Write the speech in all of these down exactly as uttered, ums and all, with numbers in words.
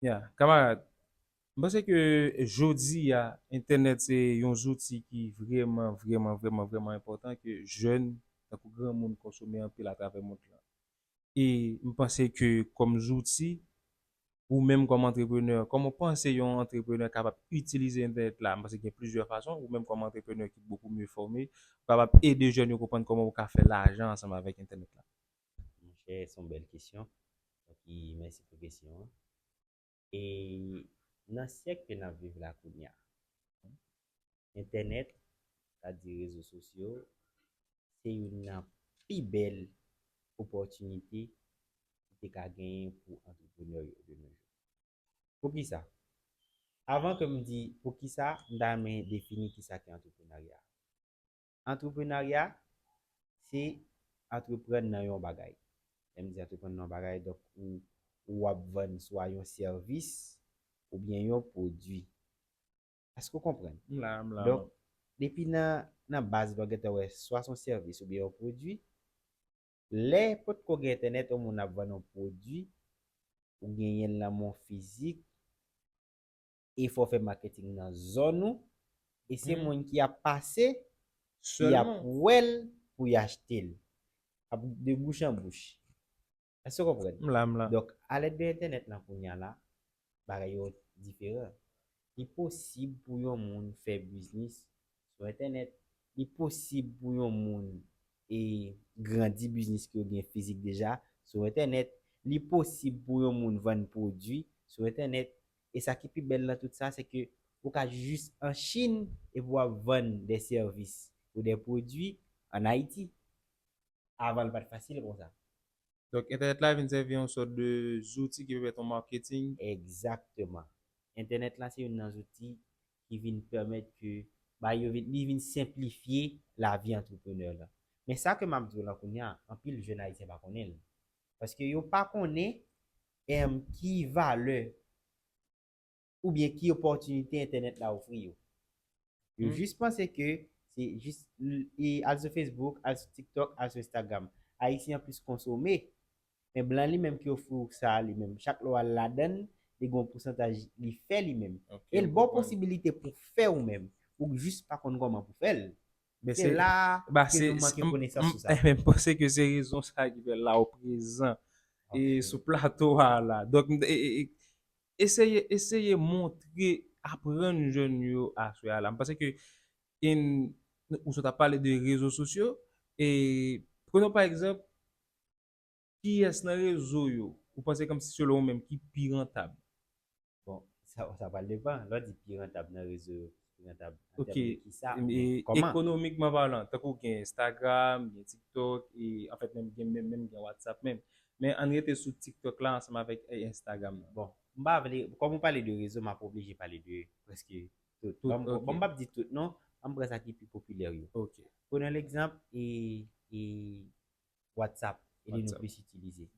Ya, kamarad, m panse ke jodi a, entènèt se yon zouti ki vrèman, vrèman, vrèman, vrèman enpòtan ke jèn, tankou granmoun, konsome anpil atravè mond lan. E m panse ke kòm zouti, ou menm kòm antreprenè, kòman w panse yon antreprenè kapab itilize entènèt la? M panse gen plizyè fason, ou menm kòm antreprenè ki bokou mye fòme, ou kapab ede jèn yo konprann kòman ou ka fè lajan ansanm avèk entènèt la. Monchè, se yon bèl kesyon. Donk, mèsi pou kesyon an. E nan syèk ke n ap viv la kounye a, entènèt, sa di rezo sosyo, se youn nan pi bèl opòtinite ki te ka genyen pou antreprenè yo de nos jours. Poukisa? Avan ke m di poukisa, m ta renmen defini kisa ki antreprenarya. Antreprenarya, se antreprann nan yon bagay. Lè m di antreprann nan yon bagay, donk ou, ou ap vann swa yon sèvis oubyen yon pwodui. Èske w konprann? M la, m la. Donk, depi nan, nan baz la, w gentan wè swa se yon sèvis oubyen yon pwodui. Lè potko gen entènèt, yon moun ap vann yon pwodui, ou genyen l nan men w fizik, e fò w fè maketing nan zòn ou, e se moun ki ap pase, ki ap wè l pou y achte l. Ap de bouch an bouch. Èske w konprann? M la, m la. Donk, alèd de entènèt lan kounye a la, bagay yo diferan. Li posib pou yon moun fè biznis sou entènèt. Li posib pou yon moun e grandi biznis ke w gen fizik deja sou entènèt. Li posib pou yon moun vann pwodui sou entènèt. E sa ki pi bèl nan tout sa, se ke ou ka jis an Chin epi w ap vann de sèvis ou de pwodui an Ayiti. Avan, li pa t fasil konsa. Donk, entènèt la vin sèvi yon sòt de zouti ki pèmèt yon maketing. Egzakteman. Entènèt la se youn nan zouti ki vin pèmèt ke, ba, yo vin, li vin senplifye lavi antreprenè lan. Men sa ke m ap di w la kounye a, anpil jèn ayisyen pa konnen l. Paske yo pa konnen, em, ki valè oubyen ki opòtinite entènèt la ofri yo. Yo jis panse ke se jis l-, e al sou Facebook, al sou TikTok, al sou Instagram. Ayisyen an plis konsome, men blan li menm ki ofri w sa li menm. Chak lè w al ladan l, li gen yon pousantaj li fè li menm. E l ba w posibilite pou fè ou menm. Ou jis pa konn kòman pou fè l. Se la ke nou manke konesans sou sa. M panse ke se rezon sa ki fè la ou prezan e sou plato a la. Donk, eseye, eseye montre, aprann jèn yo aswè a la. M panse ke ou sot ap pale de rezo sosyo, e prenons pa egzanp, kiyès nan rezo yo ou panse kòmsi selon ou menm ki pi rantab? Bon, sa, sa pral depan. Lè w di pi rantab nan rezo yo, pi rantab an tèm de kisa, oubyen kòman? Ekonomikman palan, tankou gen Instagram, gen TikTok, e anfèt menm gen, menm, menm gen WhatsApp menm. Men ann rete sou TikTok la ansanm avèk e, Instagram nan. Bon, m pa vle, kòm ou pale de rezo, m ap oblije pale de prèske tout. Bon, m p ap di tout non, an m pran sa ki pi popilè yo. Prenons l'exemple e, e WhatsApp, e li nou plis itilize.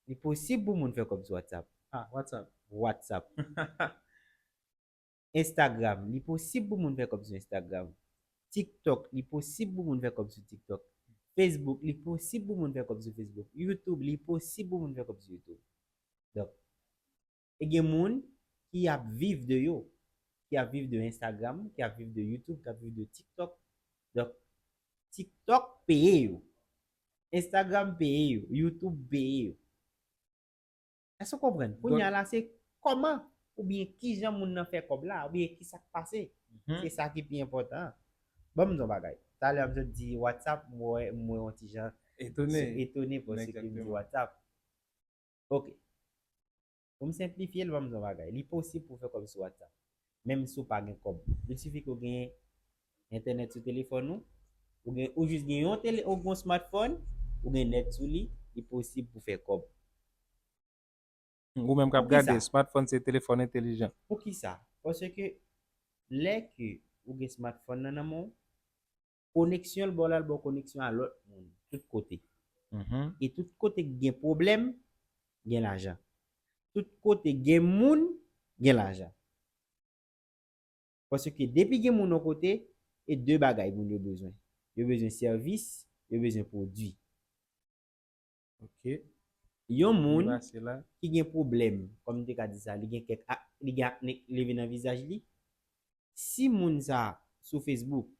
Li posib pou moun fè kòb sou WhatsApp. Ah, WhatsApp. WhatsApp. Instagram, li posib pou moun fè kòb sou Instagram. TikTok, li posib pou moun fè kòb sou TikTok. Facebook, li posib pou moun fè kòb sou Facebook. YouTube, li posib pou moun fè kòb sou YouTube. Donk, e gen moun ki ap viv de yo, ki ap viv de Instagram, ki ap viv de YouTube, ki ap viv de TikTok. Donk, TikTok peye yo. Instagram peye yo. YouTube peye yo. Èske w konprann? Kounye a la, se kòman oubyen kijan moun nan fè kòb la, oubyen ki sa k pase. Se sa ki pi enpòtan an. Ban m di w yon bagay. Talè a m sot di WhatsApp, m wè, m wè yon ti jan etone paske m di WhatsApp. Ok. Pou m senplifye l, ban m di w yon bagay. Li posib pou w fè kòb sou WhatsApp. Menm si w pa gen kòb. Il sifi ke w gen entènèt sou telefòn ou, ou gen, ou jis gen yon tele, ou gen yon smartphone, ou gen nèt sou li, li posib pou fè kòb. Ou menm k ap gade, smartphone se telefòn entelijan. Poukisa? Paske lè ke ou gen smartphone nan nan men w, koneksyon l ba w la, l ba w koneksyon a lòt moun, tout kote. E tout kote k gen pwoblèm, gen lajan. Tout kote gen moun, gen lajan. Paske depi gen moun yon kote, e de bagay moun yo bezwen. Yo bezwen sèvis, yo bezwen pwodui. Ok. Yon moun ki gen pwoblèm, kòm m te ka di sa, li gen kèk ak, li gen akne k leve nan vizaj li. Si moun sa sou Facebook,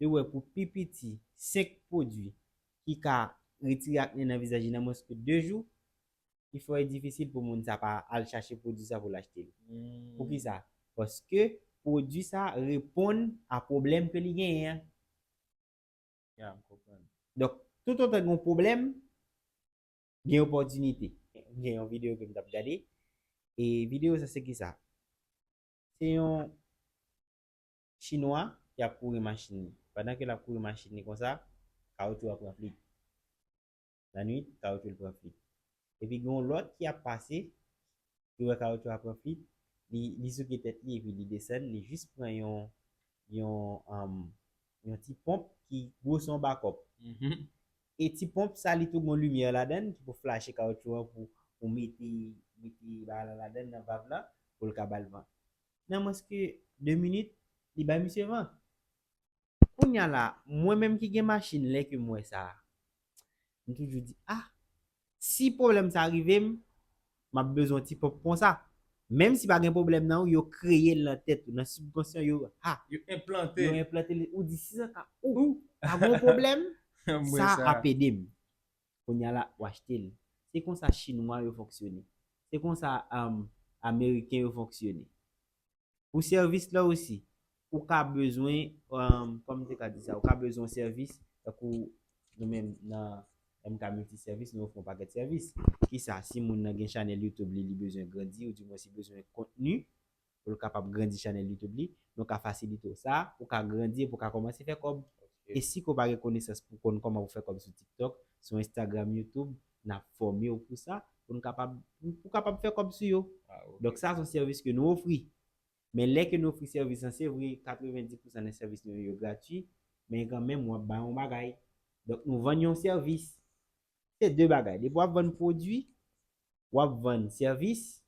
li wè pou pi piti senk pwodui ki ka retire akne nan vizaj li nan mwens ke de jou, li fè difisil pou moun sa pa al chache pwodui sa pou l achte l. Poukisa? Paske pwodui sa reponn a pwoblèm ke li genyen an. Donk, toutotan gen yon pwoblèm, gen opòtinite. Gen yon videyo ke m t ap gade, e videyo sa se ki sa? Se yon Chinwa ki ap kouri machin li. Pandan ke l ap kouri machin li konsa, kawotchou a pran flit. Lannwit, kawotchou l pran flit. Epi gen yon lòt ki ap pase, li wè kawotchou a pran flit, li, li souke tèt li epi li desann, li jis pran yon, yon, um, yon ti ponp ki gwosè yon bakòp. E ti ponp sa, li tou gen yon limyè ladan l ki pou flache kawotchou an pou, pou mete, mete bagay la ladan l nan valv la, pou l ka ba l van. Nan mwens ke de minit, li bay misye van. Kounye a la, mwen menm ki gen machin, lè ke m wè sa, m toujou di, ah, si pwoblèm sa rive m, m ap bezwen ti ponp konsa. Menm si pa gen pwoblèm nan ou, yo kreye l nan tèt ou, nan sibkonsyan yo, ha, yo enplante, yo enplante li, ou di, si sa ka, ou, pa gen pwoblèm, sa ap ede m. Kounye a la, w achte l. Se konsa Chinwa yo fonksyone. Se konsa, um, Ameriken yo fonksyone. Pou sèvis la osi, ou ka bezwen, um, kòm m te ka di sa, ou ka bezwen yon sèvis, tankou nou menm nan M K Multiservice, nou ofri yon pakèt sèvis. Kisa? Si moun nan gen chanèl YouTube li, li bezwen grandi, ou dimwens li bezwen kontni, pou l kapab grandi chanèl YouTube li, nou ka fasilite w sa, ou ka grandi epi w ka kòmanse fè kòb. E si ke w pa gen konesans pou konn kòman pou fè kòb sou TikTok, sou Instagram, YouTube, n ap fòme w pou sa, pou n kapab, pou, pou kapab fè kòb sou yo. Donk sa se yon sèvis ke nou ofri. Men lè ke nou ofri sèvis lan, se vre, katrevenndis pousan nan sèvis nou yo gratui, men kanmenm w ap bay yon bagay. Donk nou vann yon sèvis. Se de bagay. Depi w ap vann pwodui, w ap vann sèvis,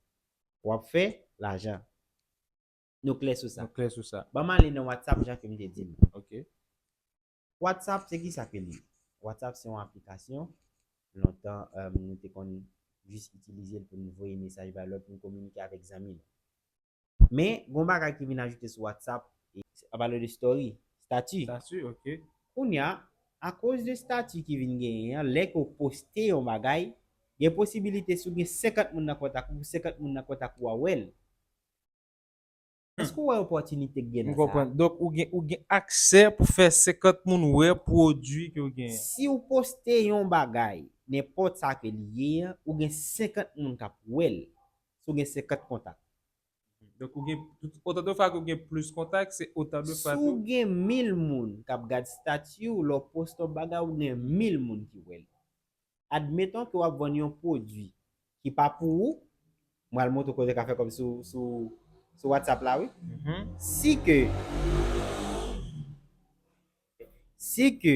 w ap fè lajan. Nou klè sou sa? Nou klè sou sa. Ban m ale nan WhatsApp jan ke m te di l. Ok. WhatsApp, se kisa ke li ye? WhatsApp se yon aplikasyon. Lontan, um, nou te konn jis itilize l pou n voye mesaj bay lòt, pou n kominike avèk zanmi nou. Men, gen yon bagay ki vin ajoute sou WhatsApp, e, an pale de story, stati. Stati, ok. Kounye a, akoz de stati ki vin genyen an, lè ke w poste yon bagay, gen posibilite si w gen senkant moun nan kontak ou, pou senkant moun nan kontak ou a wè l. Èske w wè opòtinite k gen nan sa? M konprann. Donk, ou gen, ou gen aksè pou fè senkant moun wè pwodui ke w genyen. Si w poste yon bagay, nenpòt sa ke li ye an, ou gen senkant moun k ap wè l. Si w gen senkant kontak. Donk, ou gen, otan de fwa ke w gen plis kontak, se otan de fwa tou. Si w gen mil moun k ap gad stati w, lè w poste yon bagay, ou gen mil moun ki wè l. Admeton ke w ap vann yon pwodui ki pa pou ou, m pral montre w kote w ka fè kòb sou, sou, sou WhatsApp la, wi. Si ke, si ke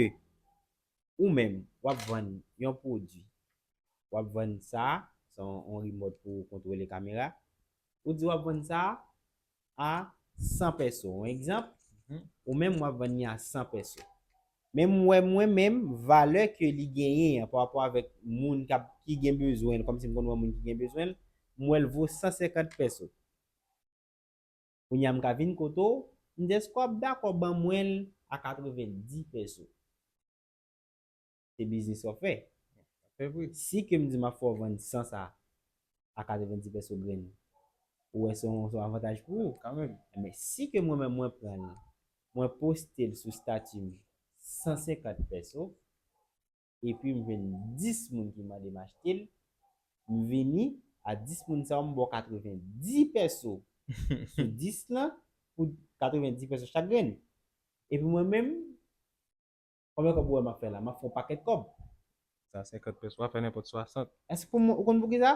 ou menm, w ap vann yon pwodui, w ap vann sa, se yon, yon remote pou kontwole kamera, ou di w ap vann sa a san pèso. Yon egzanp, ou menm w ap vann li a san pèso. Men m wè mwen menm, valè ke li genyen an pa rapò avèk moun k ap, ki gen bezwen l, kòmsi m konn wè moun ki gen bezwen l, m wè l vo san senkant pèso. Kounye a m ka vin kote w, m di èske w ap dakò ban mwen l a katrevenndis pèso? Se biznis w ap fè. Fè vre. Si ke m di m ap fè w vann san sa a katrevenndis pèso grenn, ou wè se yon, se yon avantaj pou ou. Kanmenm. Men si ke mwen menm mwen pran l, mwen poste l sou stati m san senkant pèso, epi m jwenn dis moun ki mande m achte l, m vini a dis moun sa yo, m ba w katrevenndis pèso sou dis lan, pou katrevenndis pèso chak grenn. Epi mwen menm, konbyen kòb ou wè m ap fè la? M ap fè yon pakèt kòb. Sa senkant pèso, w ap fè nenpòt swasant. Èske pou mwen, ou konn poukisa?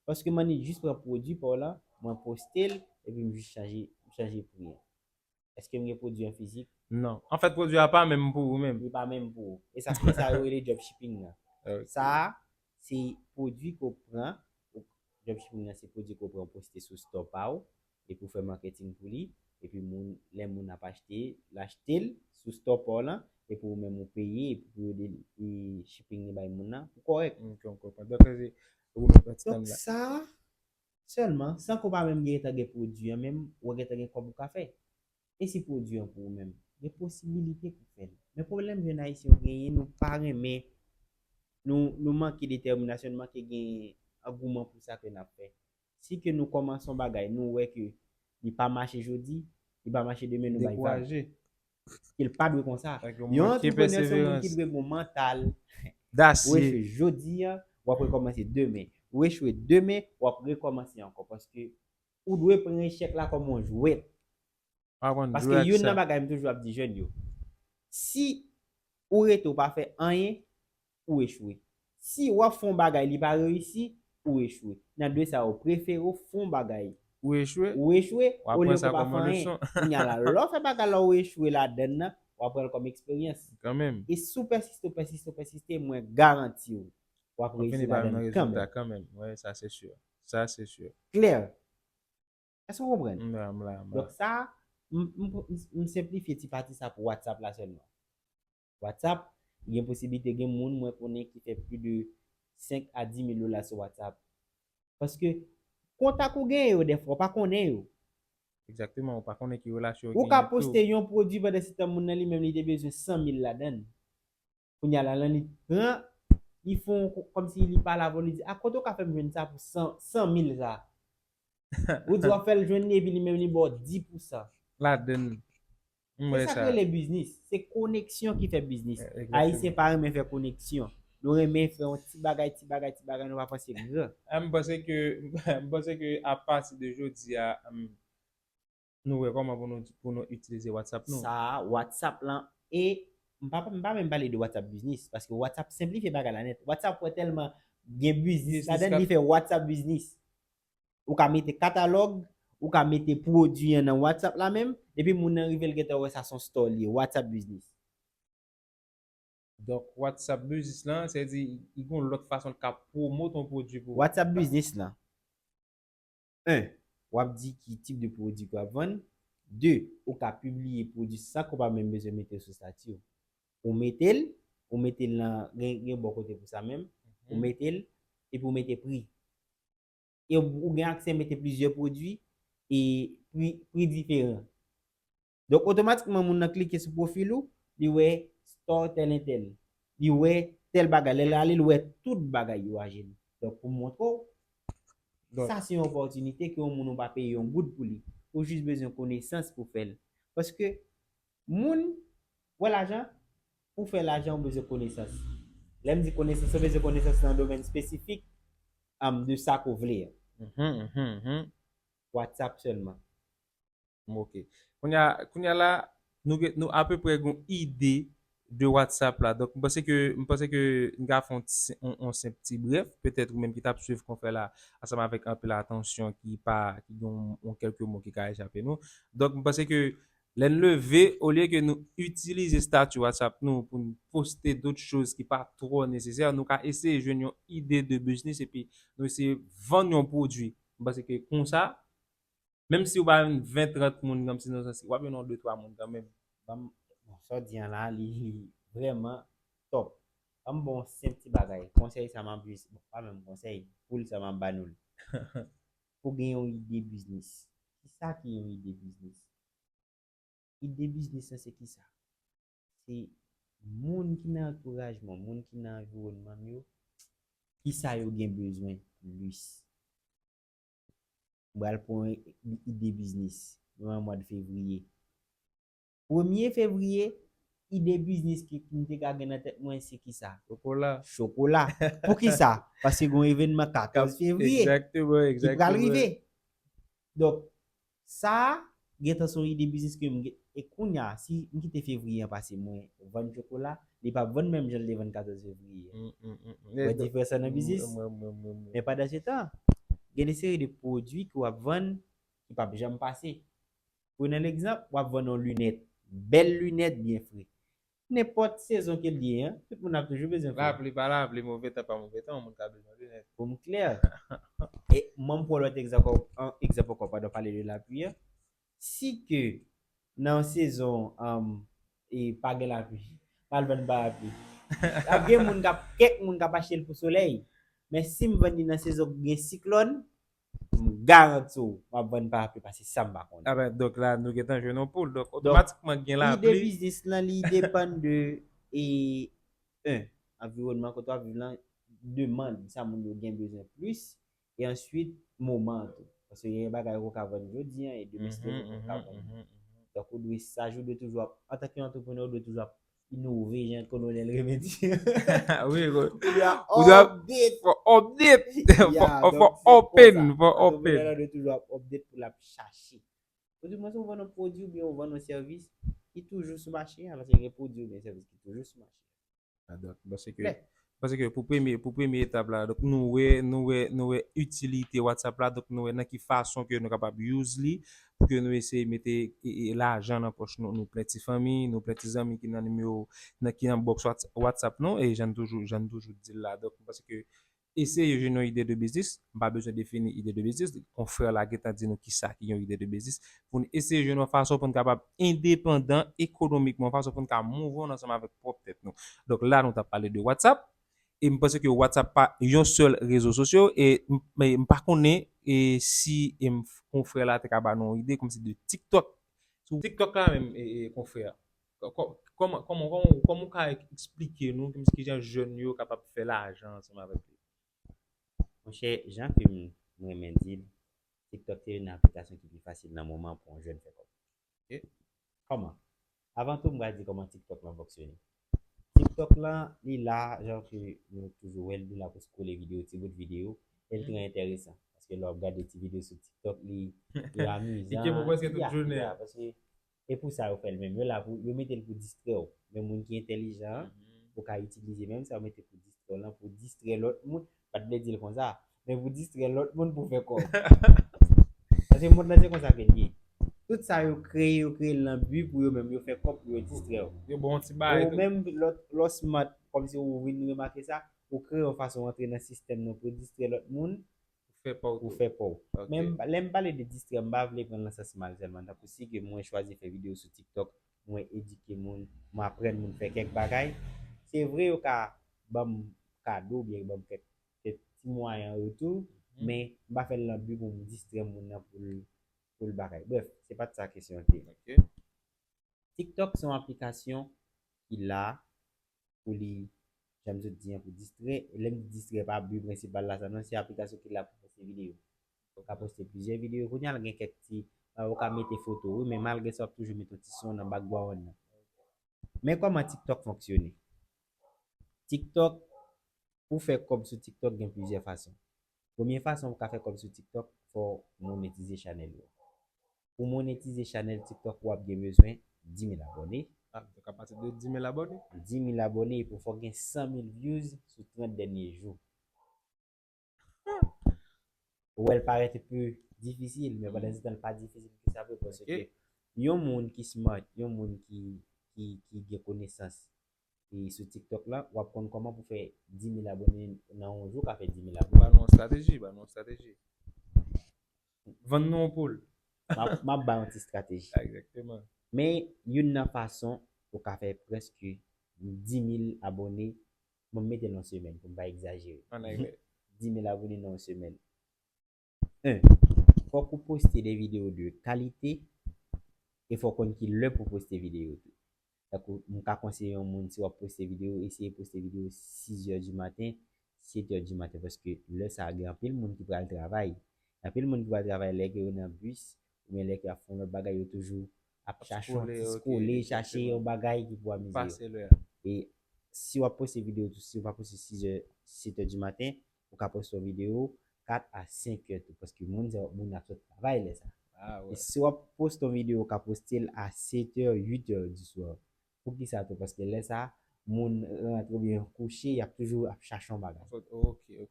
Paske m annik jis pran pwodui pa w lan, mwen poste l, epi m jis chanje, m chanje pri an. Èske m gen pwodui an fizik? Non. Anfèt, pwodui a pa menm pou ou menm. Li pa menm pou ou. E sa, se sa yo rele dropshipping nan. Sa a, se pwodui ke w pran, dropshipping nan, se pwodui ke w pran, w poste sou store pa w, epi w fè marketing pou li, epi moun, lè moun ap achte, l achte l sou store pa w lan, epi ou menm ou peye, epi pou yo de, e shipping li bay moun nan, pou kòrèk. Ok, m konprann. Donk, se, Ou mèt pran ti tan Donk la. Sa sèlman, san ke w pa menm gentan gen pwodui an menm, ou gentan gen kòb ou ka fè. E si pwodui an pou ou menm, gen posibilite pou fè l. Men pwoblèm jèn ayisyen yo genyen, nou pa renmen, nou, nou manke detèminasyon, nou manke gen angouman pou sa ke n ap fè. Si ke nou kòmanse yon bagay, nou wè ke li pa mache jodi, li pa mache demen, nou bay vag. Dekouraje. Ke l pa dwe konsa. Fòk yo Yon manke antreprenè se yon moun pèseverans. Ki dwe gen yon mantal. Ou Dasye. echwe jodi an, w ap rekòmanse demen. Ou echwe demen, w ap rekòmanse ankò. Paske ou dwe pran echèk la kòm yon jwèt. Pa konn Paske jwe ak youn sa. Nan bagay m toujou ap di jèn yo. Si ou rete ou pa fè anyen, ou echwe. Si w ap fè yon bagay, li pa reyisi, ou echwe. Nan de sa yo, prefere w fè yon bagay. Ou echwe. Ou echwe, W ap olye pran w sa pa kòm fè yon anyen. leson. Kounye a la, lè w fè bagay la ou echwe ladan l nan, w ap pran l kòm eksperyans. Kanmenm. E si w pèsiste, w pèsiste, w pèsiste, mwen garanti w, w ap Ou fini reyisi pa ladan nan l kanmenm. Rezilta kanmenm. Wi, sa se si. Sa se si. Klè. Èske w konprann? M la, m la, m la. Donk sa, m, m, m, m senplifye ti pati sa pou WhatsApp la sèlman. WhatsApp, gen posiblite gen moun mwen konnen ki fè plis de senk a dis mil dola sou WhatsApp. Paske kontak ou gen yo, dèfwa, w pa konnen yo. Egzakteman, ou pa konnen ki relasyon Ou ka poste yon pwodui pandan se tan moun nan li menm li te bezwen san mil ladan l. Kounye a la, li pran, li fè yon ko- kòmsi li pale avè w, li di, a kote w ka fè m jwenn sa pou san, san mil sa? Ou di w ap fè l jwenn li epi li menm li ba w dis pousan. Ladan l. M wè Se sa sa. Ki rele biznis. Se koneksyon ki fè biznis. Egzakteman. Ayisyen pa renmen fè koneksyon. Nou renmen fè yon ti bagay, ti bagay, ti bagay, nou pa panse gran. Ah, m panse ke, m panse ke apati de jodi a, m, nou wè kòman pou nou, pou nou itilize WhatsApp nou. Sa, WhatsApp lan, e m pa, m pa menm pale de WhatsApp biznis, paske WhatsApp senplifye bagay la nèt. WhatsApp wè tèlman gen biznis Biznis ladan, kap- li fè WhatsApp biznis. Ou ka mete katalòg, ou ka mete pwodui an nan WhatsApp la menm, depi moun nan rive l gentan wè sa se yon store li ye, WhatsApp biznis. Donk, WhatsApp biznis lan, se di, li gen yon lòt fason l ka pwomot yon pwodui pou ou. WhatsApp biznis lan. En, w ap di ki tip de pwodui ke w ap vann. De, ou ka pibliye pwodui san ke w pa menm bezwen mete l sou stati w. Ou mete l, ou mete l nan, gen, gen bò kote pou sa menm, ou mete l, epi ou mete pri. E ou gen aksè mete plizyè pwodui e pri, pri diferan. Donk, otomatikman, moun nan klike sou pwofil ou, li wè store tèl entèl. Li wè tèl bagay. Lè l ale, li wè tout bagay yo ajenou. Donk, pou montre w, sa se yon opòtinite ke yon moun ou pa peye yon goud pou li. Ou jis bezwen konesans pou fè l. Paske moun, wè lajan, pou fè lajan, ou bezwen konesans. Lè m di konesans, ou bezwen konesans nan domèn espesifik, am, de sa ke w vle an. Mhm, mhm, mhm. WhatsApp sèlman. Ok. Kounye a, kounye a la, nou, gen- nou apeprè gen yon ide de WhatsApp la. Donk, m panse ke, m panse ke n ka fè yon ti, yon, yon senp ti brèf. Petèt ou menm ki t ap swiv konfè la, ansanm avèk anpil atansyon ki pa, ki gen yon, yon kèlke mo ki ka echape nou. Donk, m panse ke lè n leve, olye ke nou itilize stati WhatsApp nou pou n poste dòt choz ki pa twò nesesè, nou ka eseye jwenn yon ide de biznis epi nou eseye vann yon pwodui. M panse ke konsa, menm si ou pa jwenn ven, trant moun, kòmsi nan sans, w ap jwenn yon de, twa moun kanmenm. Ban m, Bon, sa w di an la, li, li vrèman top. Ban m ba w yon senp ti bagay. Konsèy sa m ap jis, bon, pa menm konsèy, poul sa m ap ba nou l. Pou gen yon ide biznis. Kisa ki yon ide biznis? Ide biznis lan se kisa? Se moun ki nan antouraj mwen, moun ki nan anviwònman m yo, kisa yo gen bezwen plis. M pral pran ide biznis. Nou nan mwa fevriye. Premye fevriye, ide biznis ki m te ka gen nan tèt mwen se kisa? Chokola. Chokola. Pou kisa? Paske gen yon evènman katòz fevriye Egzakteman, ki pral egzakteman. Rive. Donk, sa a gentan se yon ide biznis ke m gen. E kounye a, si m kite fevriye an pase, mwen vann chokola, li p ap vann menm jan l te vann katòz fevriye. Mm, mm, mm, mm. Wè diferans lan nan biznis? Mwen, mwen, mwen, mwen. Men pandan se tan, gen de seri de pwodui ke w ap vann ki p ap janm pase. Pou yon egzanp, w ap vann yon linèt, bèl linèt byen fre. Nenpòt sezon ke l ye an, tout moun ap toujou bezwen fre. Lapli pa lapli, move tan pa move tan, yon moun ka bezwen linèt. Pou m klè. E mwen m pran lòt egzanp, an- egzanp ankò, pandan w pale de lapli an. Si ke nan yon sezon, um, e pa gen lapli, pa al vann parapli. Ap gen moun k ap, kèk moun k ap achte l pou solèy. Men si m vann li nan sezon k gen siklòn, m garanti w, m ap vann pa pli pase sa m pa konnen. Ah ben, donk la, nou gentan jwenn yon poul. Donk, otomatikman, gen lapli. Ide biznis lan, li depann de, e, en, anviwònman kote w ap viv lan, demann, sa moun yo gen bezwen plis, e answit, moman an tou. Paske gen bagay ou ka vann jodi an, e demen si Dye vle ou ka vann. Donk, ou dwe saj, ou dwe toujou ap, antanke antreprenè, ou dwe toujou ap inove, jan Kolonèl renmen di. Wi, ou dwe update. Fò update. Fò open. Fò open. Antreprenè dwe toujou ap update pou l ap chache. Ou di mwen, si ou vann yon pwodui oubyen ou vann yon sèvis, ki toujou sou mache a, paske gen pwodui oubyen sèvis ki toujou sou mache a. Donk, paske, paske pou premye, pou premye etap la, donk nou wè, nou wè, nou wè itilite WhatsApp la, donk nou wè nan ki fason ke nou kapab use li, pou ke nou eseye mete e, e, lajan nan pòch nou, nou plen ti fanmi, nou plen ti zanmi ki nan nimewo, nan, ki nan box Whats- WhatsApp nou, e jan n toujou, jan n toujou di l la. Donk, paske eseye jwenn yon ide de biznis, m pa bezwen defini ide de biznis, konfrè la gentan di nou kisa ki yon ide de biznis, pou n eseye jwenn yon fason pou n kapab endepandan ekonomikman, yon fason pou n ka move ansanm avèk pwòp tèt nou. Donk la, nou t ap pale de WhatsApp, e m panse ke WhatsApp pa yon sèl rezo sosyo, e m, e m pa konnen e si e m, konfrè la te ka ba nou yon ide kòmsi de TikTok. Sou TikTok la menm, e, e, konfrè, kò- kò- kòman, kòman, kòman, kòman ou ka eksplike nou kòmsi kijan jèn yo kapab fè lajan ansanm avèk li? Monchè, jan ke m, m renmen di l, TikTok se youn nan aplikasyon ki pi fasil nan moman pou yon jèn fè kòb. Ok. Kòman? Avan tou, m pral di kòman TikTok lan fonksyone. TikTok lan, li la, jan ke nou toujou wè l, li la pou scrolle videyo, ti bout videyo, e l trè enteresan. Paske lè w ap gade ti videyo sou TikTok, li, li amizan. Li gen pou prèske tout jounen. Paske e pou sa yo fè l menm. Yo la pou, yo mete l pou distrè w. Men moun ki entèlijan an, ou ka itilize menm sa yo mete pou distrè w lan, pou distrè lòt moun. Pa t vle di l konsa. Men pou distrè lòt moun pou fè kòb. Paske mond lan se konsa ke l ye. Tout sa yo kreye, yo kreye l nan bi pou yo menm, yo fè kòb pou yo distrè w. Yo ba w yon ti bagay tou. Ou menm, lè w smart, kòmsi ou vin remake sa, ou kreye yon fason w antre nan sistèm nan pou distrè lòt moun, pou fè pa w. Men lè m pale de distrè, m pa vle pran l nan sans mal sèlman. Tankou si ke mwen chwazi fè videyo sou TikTok, mwen edike moun, mwen aprann moun fè kèk bagay. Se vre, yo ka ban m kado oubyen ban m kèk, kèk ti mwayen an retou, men m pa fè l nan bi pou m distrè moun nan pou l, pou l bagay. Brèf, se pa t sa kesyon an te ye. TikTok se yon aplikasyon ki la pou li, jan m sot di an, pou distrè. E lè m di distrè, pa bi prensipal la sa non, se aplikasyon ki la pou poste videyo. Ou ka poste plizyè videyo. Kounye a l gen kèk ti, ou ka mete foto wi, men malgre sa w ap toujou mete yon ti son nan background nan. Men kòman TikTok fonksyone? TikTok, pou fè kòb sou TikTok gen plizyè fason. Premye fason pou ka fè kòb sou TikTok, fò w monetize chanèl ou. Pou monetize chanèl TikTok ou ap gen bezwen di mil abòne. Ah, donk apati de di mil abòne? Di mil abòne, epi fò w gen san mil views sou trant dènye jou. Ou wè l parèt enpe difisil, men pandan se tan l pa difisil ke sa vre, paske yon moun ki smart, yon moun ki, ki, ki gen konesans, e sou TikTok la, w ap konn kòman pou fè di mil abòne nan yon jou, ka fè di mil abòne. Ban nou yon estrateji, ban nou yon estrateji. Vann nou yon poul. M ap, m ap ba yon ti estrateji. Egzakteman. Men youn nan fason ou ka fè prèske di mil abòne, bon, m mete l nan yon semèn pou m pa egzajere. Di mil abòne nan yon semèn. En, fòk ou poste de videyo de kalite e fò w konn ki lè pou poste videyo tou. Tankou, m ka konseye yon moun, si w ap poste videyo, eseye poste videyo sizè di maten, setè di maten, paske lè sa a gen anpil moun ki pral travay. Anpil moun ki pral travay, lè ke yo nan bis, oubyen lè ke y ap fè yon lòt bagay, yo toujou ap chache yon ti scrolle, chache yon bagay ki pou amize yo. E si w ap poste videyo tou, si w pa poste sizè, setè di maten, ou ka poste yon videyo kat a senkè tou, paske moun sa yo, moun ap sot travay lè sa. E si w ap poste yon videyo, ou ka poste l a setè, uitè di swa. Poukisa tou? Paske lè sa, moun rantre oubyen kouche, y ap toujou ap chache yon bagay.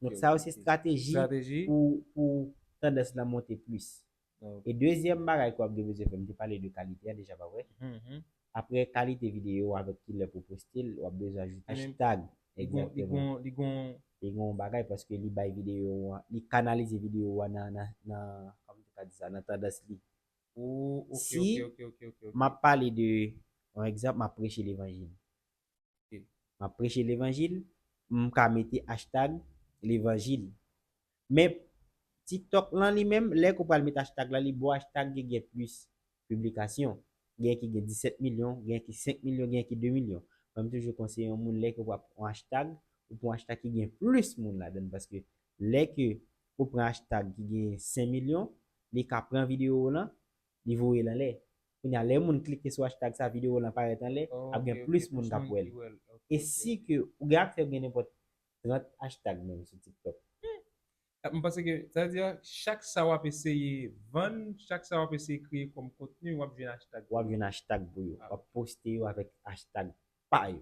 Donk sa yo se estrateji pou, pou tandans lan monte plis. E dezyèm bagay ke w ap gen bezwen fè, m te pale de kalite a deja, pa vre? Apre kalite videyo avèk kilè pou poste l, w ap bezwen ajoute hashtag. Egzakteman. Li gen yon bagay paske li bay videyo an, li kanalize videyo an nan, nan, nan, kòman m te ka di sa, nan tandans li. Si m ap pale de, yon egzanp, m ap preche levanjil. M ap preche levanjil, m ka mete hashtag levanjil. Men TikTok lan li menm, lè ke w pral met hashtag la, li ba w hashtag ki gen plis piblikasyon. Gen ki gen disèt milyon, gen ki senk milyon, gen ki de milyon. Mwen, m toujou konseye yon moun lè ke w ap pran yon hashtag, ou pran yon hashtag ki gen plis moun ladan l, paske lè ke ou pran hashtag ki gen senk milyon, li ka pran videyo w lan, li voye l anlè. Kounye a, lè moun klike sou hashtag sa, videyo w lan parèt anlè, ap gen plis moun k ap wè l. E si ke ou gen aksè gen nenpòt trant hashtag menm sou TikTok. M panse ke, sa vle di, chak sa w ap eseye vann, chak sa w ap eseye kreye kòm kontni, w ap jwenn hashtag. W ap jwenn hashtag pou yo. W ap poste yo avèk hashtag pa yo.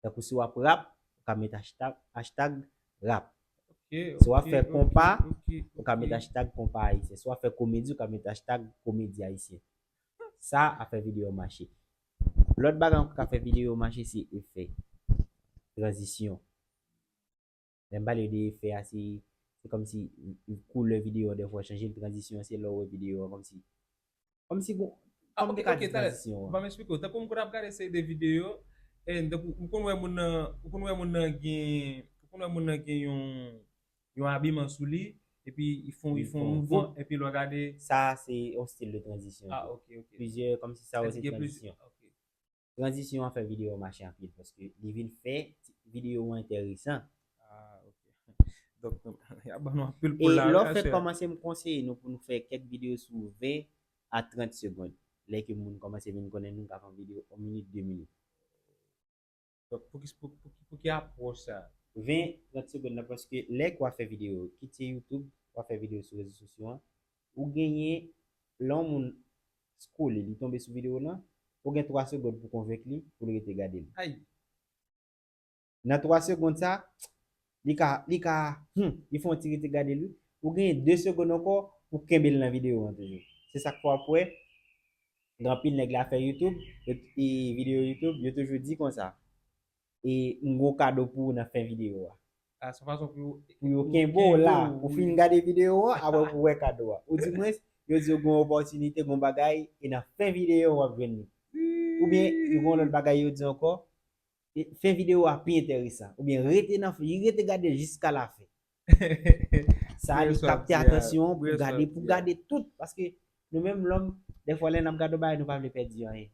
Tankou si w ap rap, ou ka met hashtag, hashtag rap. Si w ap fè konpa, ou ka met hashtag konpa ayisyen. Si w ap fè komedi, ou ka met hashtag komedi ayisyen. Sa ap fè videyo mache. Lòt bagay ankò k ap fè videyo mache, se efè. Tranzisyon. Lè m pale de efè a, se, se kòmsi koulè videyo an dèfwa chanje, tranzisyon an se lè w wè videyo an kòmsi, kòmsi gon, kòm te ka di tranzisyon an. Ban m eksplike w. Tankou m konn ap gade seri de videyo, e, tankou, ou konn wè moun nan, ou konn wè moun nan gen, ou konn wè moun nan gen yon, yon abiman sou li, epi li fè, li fè yon mouvman, epi lè w gade. Sa se yon stil de tranzisyon tou. Plizyè, kòmsi sa yo se tranzisyon. Tranzisyon an fè videyo an mache anpil, paske li vin fè videyo an enteresan. Donk, y ap ban nou anpil polarite. E lè w fèk kòmanse, m konseye nou pou nou fè kèk videyo sou ven a trant segonn. Lè ke moun kòmanse vin konnen nou, n ka fè yon videyo yon minit, de minit. Donk, pou ki, pou, pou, pou ki apwòch sa? Ven, trant segonn nan, paske lè ke w ap fè videyo, kit se YouTube, w ap fè videyo sou rezo sosyo an, ou genyen, lè yon moun scrolle, li tonbe sou videyo w lan, ou gen twa segonn pou konvenk li, pou l rete gade l. Nan twa segonn sa, li ka, li ka, hmm, li fè yon ti rete gade l wi. Ou genyen de segonn ankò pou kenbe l nan videyo an toujou. Se sa k fè w ap wè, gen anpil nèg lè y ap fè YouTube, e videyo YouTube, yo toujou di konsa, e m gen yon kado pou ou nan fen videyo a. Pou yo kenbe w la, ou fin gade videyo a, apre pou w wè kado a. Oudimwens, yo di yo gen yon opòtinite, gen yon bagay, e nan fen videyo a w ap jwenn li. Oubyen, yo gen yon lòt bagay yo di ankò, fen videyo a pi enteresan. Oubyen rete nan, rete gade l jiska lafen. Sa li kapte atansyon an pou gade, pou gade tout. Paske nou menm lòm, dèfwa lè n ap gade yon bagay, nou pa vle pèdi anyen.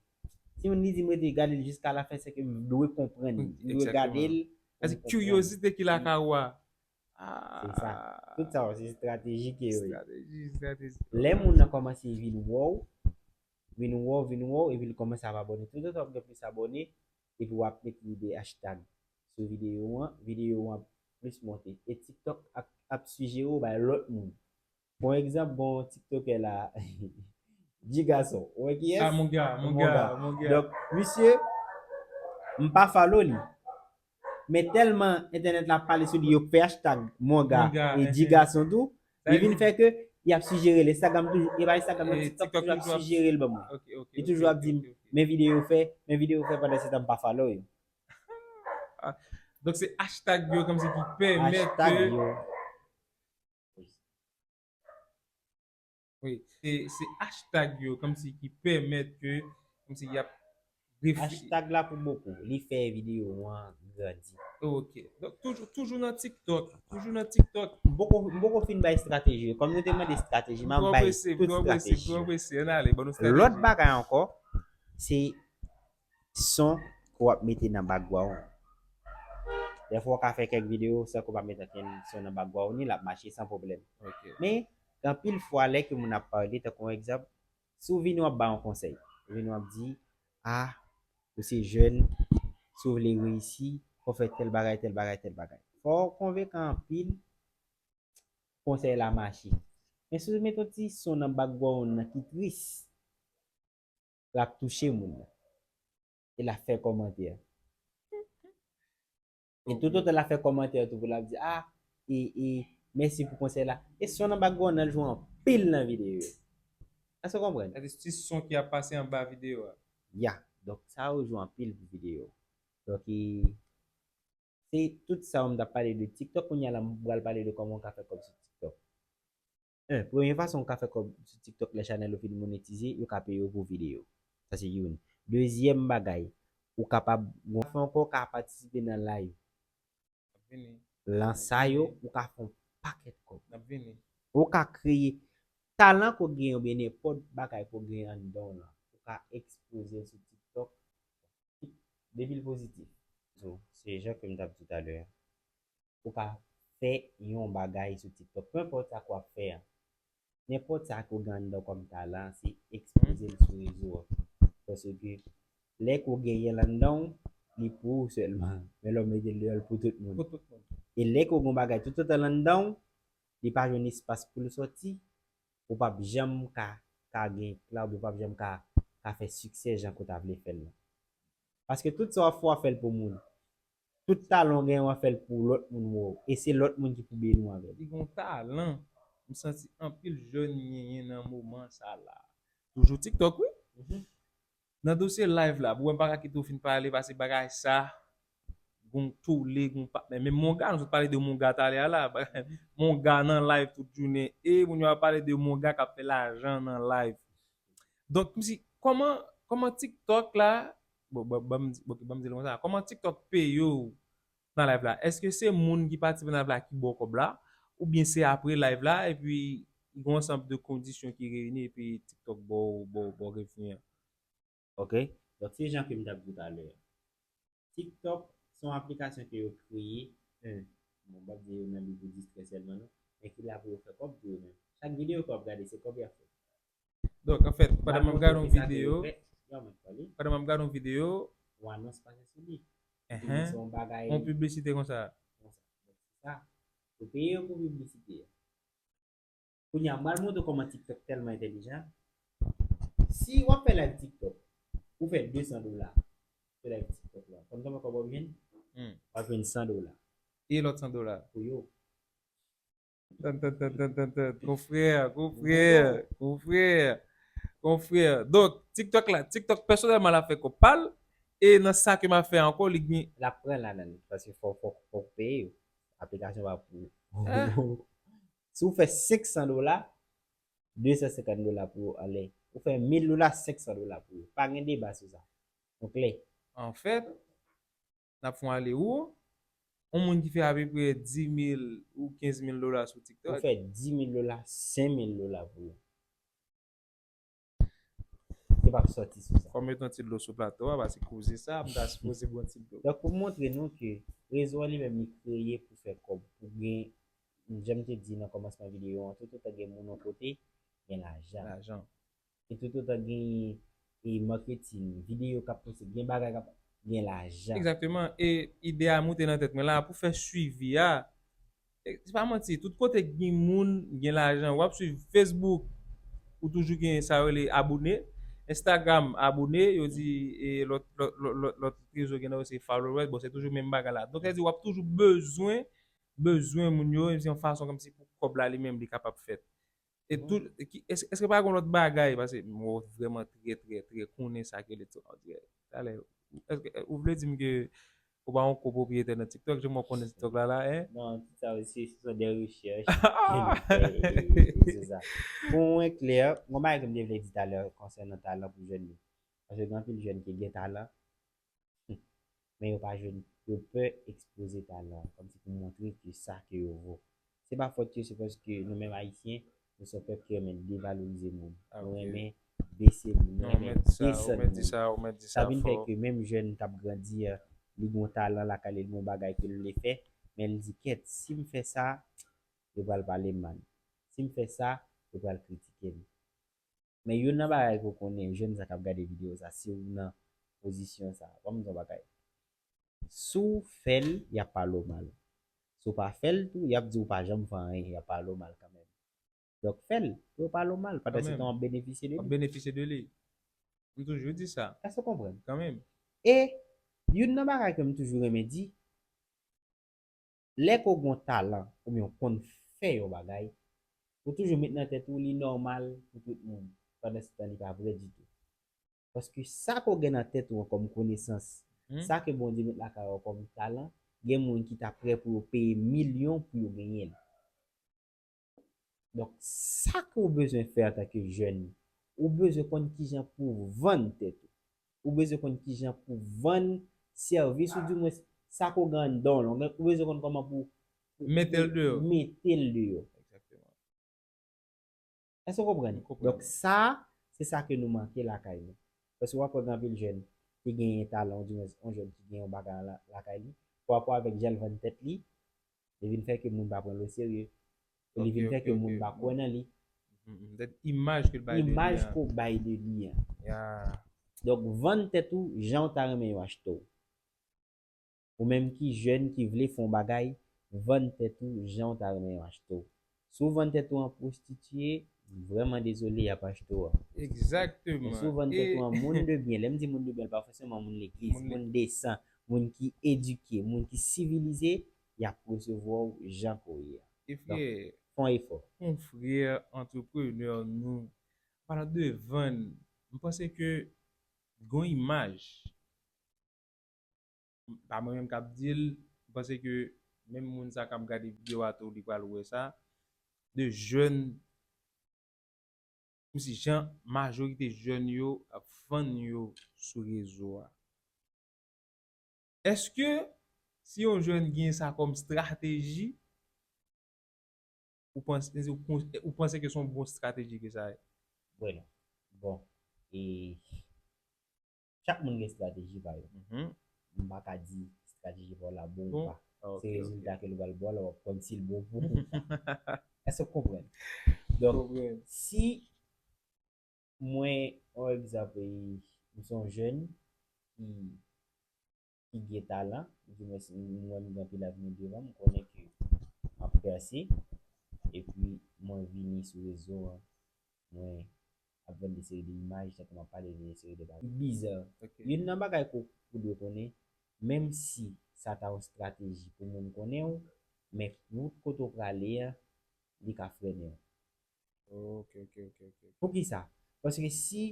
Si moun li di m rete gade l jiska lafen, se ke m dwe konprann li. M dwe gade l. Paske kiryozite ki lakay ou a. Se sa. Tout sa yo se estrateji ke yo ye. Lè moun nan kòmanse vin wè w, vin wè w, vin wè w, epi l kòmanse ap abòne. Toutotan w ap gen plis abòne, epi w ap met lide hashtag sou videyo an, videyo an ap plis monte. E TikTok ap, ap sijere w bay lòt moun. Bon egzanp, bon TikTokè la, G Gason. Ou wè kiyès? Ah, Monga, Monga, Monga. Donk, misye, m pa follow li. Men tèlman entènèt la ap pale sou li, yo fè hashtag Monga e G Gason tou. Li vin fè ke y ap sijere l. Instagram toujou, e pa Instagram, nan TikTok toujou ap sijere l ban mwen. Li toujou ap di m, men videyo w fè, men videyo w fè, pandan se tan m pa follow yo. Donk se hashtag yo kòmsi ki pèmèt ke. Wi, se, se hashtag yo kòmsi ki pèmèt ke, kòmsi y ap refle-. Hashtag la pou bokou, li fè videyo an grandi. Ok. Donk toujou, toujou nan TikTok, toujou nan TikTok. M poko, m poko fin bay estrateji yo. Kòm nou te mande estrateji, m ap bay tout estrateji yo. Lòt bagay ankò, se son ke w ap mete nan background. Dèfwa w ka fè kèk videyo san ke w pa mete okenn son nan background ni, l ap mache san pwoblèm. Men, gen anpil fwa lè ke moun ap pale, tankou yon egzanp, si w vini w ap bay yon konsèy, ou vini w ap di, ah, ou se jèn, si w vle reyisi, fò w fè tèl bagay, tèl bagay, tèl bagay. Fò w konvenkan anpil, konsèy la mache. Men si w mete yon ti son nan background nan ki tris, l ap touche moun nan. E l ap fè kòmantè. E toutotan l ap fè kòmantè tou pou l ap di, ah, e, e, mèsi pou konsèy la. E son nan background nan jwe anpil nan videyo yo. Èske w konprann? Sa se ti son ki ap pase anba videyo a. Ya. Donk, sa yo jwe anpil pou videyo. Donk, e, se tout sa yo m t ap pale de TikTok. Kounye a la, m pral pale de kòman w ka fè kòb sou TikTok. En, premye fason w ka fè kòb sou TikTok, lè chanèl ou fin monetize, yo ka peye w pou videyo. Sa se youn. Dezyèm bagay, ou kapab, ou ka fè ankò, ou ka patisipe nan live. Lan sa yo, ou ka fè yon pakèt kòb. N ap vini. Ou ka kreye talan ke w genyen oubyen nenpòt bagay ke w genyen anndan w lan. Ou ka ekspoze l sou TikTok. Depi l pozitif. So, se jan ke m t ap di w talè a. Ou ka fè yon bagay sou TikTok. Pe enpòt sa ke w ap fè a. Nenpòt sa ke w gen anndan w kòm talan, se ekspoze l sou rezo a. Paske lè ke w genyen l anndan w, li pou ou sèlman. Men lè w mete l deyò, l pou tout moun. Pou tout moun. E lè ke w gen yon bagay toutotan l anndan w, li pa jwenn espas pou l sòti, ou p ap janm ka, ka gen ekla, oubyen ou p ap janm ka, ka fè siksè jan ke w ta vle fè l lan. Paske tout sa w ap fè, w ap fè l pou moun. Tout talan w genyen, w ap fè l pou lòt moun wè w. E se lòt moun ki pou beni w avè l. Li gen yon talan. M santi anpil jèn genyen nan moman sa la. Toujou TikTok, wi. Mhm. Nan dosye live la, pou wè m pa ka kite w fin pale, pase bagay sa, gon tole, gon pa, men menm Monga, nou sot pale de Monga talè a la, bagay, Monga nan live tout jounen, e moun yo ap pale de Monga k ap fè lajan nan live. Donk, m si, kòman, kòman TikTok la, bon, ban, ban m di, ok, ban m di l konsa, kòman TikTok peye w nan live la? Èske se moun ki patisipe nan live la ki ba w kòb la, oubyen se apre live la, epi gen yon ansanm de kondisyon ki reyini, epi TikTok ba w, ba w, ba w revni an? Ok. Donk, se jan ke m t ap di w talè a. TikTok se yon aplikasyon ke yo kreye, en, bon, m p ap di yo nan bi pou distrè sèlman, non, men ki la pou yo fè kòb pou yo menm. Chak videyo ke w ap gade, se kòb y ap fè. Donk, anfèt, pandan m ap gade yon videyo, pandan m ap gade yon videyo, yon anons pase sou li. Epi se yon bagay, yon piblisite konsa. Konsa. Donk, se sa. Yo peye yo pou piblisite a. Kounye a, m pral montre w kòman TikTok tèlman entèlijan. Si w ap fè live TikTok, ou fè de san dola, fè live TikTok la. Konn konbyen kòb w ap jwenn? Hmm. W ap jwenn san dola. E lòt san dola? Pou yo. Tan, tan, tan, tan, tan, tan. Konfrè, konfrè, konfrè, konfrè. Donk, TikTok la, TikTok pèsonèlman l ap fè kòb pa l, e nan sa ke m ap fè ankò, li gen. L ap pran ladan l, paske fò, fò, fò w peye yo. Aplikasyon pa pou ou. Si w fè senk san dola, de san senkant dola pou yo anlè. Ou fè mil dola, senk san dola pou yo. Pa gen deba sou sa. Nou klè. Anfèt, n ap fè yon ale wou. Yon moun ki fè apeprè dis mil ou kenz mil dola sou TikTok. Ou fè dis mil dola, senk mil dola pou yo. Yo p ap sòti sou sa. Fò m mete yon ti dlo sou plato a, paske koze sa, m ta sipoze bwè yon ti dlo. Donk, pou montre nou ke rezo a li menm, li kreye pou fè kòb, pou gen, jan m te di nan kòmansman videyo an, toutotan gen moun yon kote, gen lajan. Lajan. E toutotan gen, e, marketing, videyo k ap poste, gen bagay k ap, gen lajan. Egzakteman. E ide a moute nan tèt mwen la pou fè swivi a. E, se pa manti, tout kote gen moun, gen lajan. W ap swiv Facebook, ou toujou gen sa yo rele abone. Instagram, abone, yo di, e, lòt, lòt, lòt, lòt, lòt rezo gen nan yo se followers, bon, se toujou menm bagay la. Donk, sa di w ap toujou bezwen, bezwen moun yo, se yon fason kòmsi pou kòb la li menm li kapab fèt. E tou, e ki, èske, èske pa gen lòt bagay? Paske m wè w vrèman trè, trè, trè konnen sa ke le, on dirè. Talè, èske, ou vle di m ke ou pa yon kopropriyetè nan TikTok, jan mwen konnen TikTok la, la, en? Non, tout sa, se, se sont des recherches ke m fè, e, e, e, se sa. Pou mwen klè, yon bagay ke m te vle di talè konsènan talan pou jèn yo. Paske gen anpil jèn ki gen talan, men yo pa jwenn, yo pè ekspoze talan, kòmsi pou montre ke sa ke yo vo. Se pa fòt yo, se paske nou menm Ayisyen, nou se yon pèp ki renmen devalorize moun. Nou renmen bese moun, nou renmen desann moun. Sa vin fè ke menm jèn k ap grandi a, li gen yon talan lakay li, li gen yon bagay ke l vle fè, men li di, "Kèt, si m fè sa, yo pral pale m mal. Si m fè sa, yo pral kritike m." Men youn nan bagay ke w konnen, jèn sa k ap gade videyo sa, si w nan pozisyon sa, ban m di w yon bagay. Si w fè l, y ap pale w mal. Si w pa fè l tou, y ap di w pa janm fè anyen, y ap pale w mal kanmenm. Donk, fè l, pou yo pale w mal, pandan se tan w ap benefisye de li. W ap benefisye de li. M toujou di sa. Èske w konprann? Kanmenm. E youn nan bagay ke m toujou renmen di, lè ke w gen yon talan oubyen w konn fè yon bagay, ou toujou met nan tèt ou li nòmal pou tout moun, pandan se tan li pa vrè ditou. Paske sa ke w gen nan tèt ou an kòm konesans, sa ke Bondye met lakay ou an kòm talan, gen moun ki ta prè pou yo peye milyon pou yo genyen l. Donk, sa ke w bezwen fè antanke jèn, ou bezwen konn kijan pou w vann tèt ou. Ou bezwen konn kijan pou w vann sèvis ou, dimwens, sa ke w gen anndan w lan. Ou bezwen konn kòman pou w Mete l deyò. Mete l deyò. Exactement. Èske w konprann? Donk sa, se sa ke nou manke lakay nou. Paske w ap wè gen anpil jèn ki genyen talan, ou di mwen yon jèn ki gen yon bagay lakay li, pa rapò avèk jan l vann tèt li, li vin fè ke moun pa pran l oserye. E li vin fè ke moun pa kwè nan li. Imaj ke l bay de li. Imaj ke w bay de li an. Donk, vann tèt ou jan w ta renmen yo achte w. Ou menm ki jèn ki vle fè yon bagay, vann tèt ou jan w ta renmen yo achte w. Si w vann tèt ou an pwostitiye, vrèman dezole, y ap achte w. Egzakteman. Men si w vann tèt ou an moun de byen, lè m di moun de byen, pa fòseman moun legliz, moun desan, moun ki edike, moun ki sivilize, y ap resevwa w jan ke w ye a. Donk, fè yon efò. Konfrè antreprenè nou, palan de vann, m panse ke gen yon imaj pa mwen menm k ap di l, m panse ke menm moun sa k ap gade videyo a tou, li pral wè sa, de jèn, kòmsi jan majorite jèn yo ap vann yo sou rezo a. Èske si yon jèn gen sa kòm estrateji, ou panse, ou panse ke se yon bon estrateji ke sa ye? Bueno, bon, e chak moun gen estrateji pa yo. M pa ka di estrateji pa w la bon ou pa. Se rezilta ke l pral ba w la w ap konn si l bon pou ou pa. Èske w konprann? Donk, si mwen, yon egzanp, m se yon jèn ki ki gen talan, di mwen si m wè m gen anpil avni devan m, m konnen ke m ap pèse, epi mwen vini sou rezo an, mwen ap vann de seri de imaj, tankou m ap pale de seri de bagay ki biza. Youn nan bagay ke w dwe konnen, menm si sa ta yon estrateji pou moun konnen w, men wout kote w prale an, li ka frennen w. Ok, ok, ok, ok. Poukisa? Paske si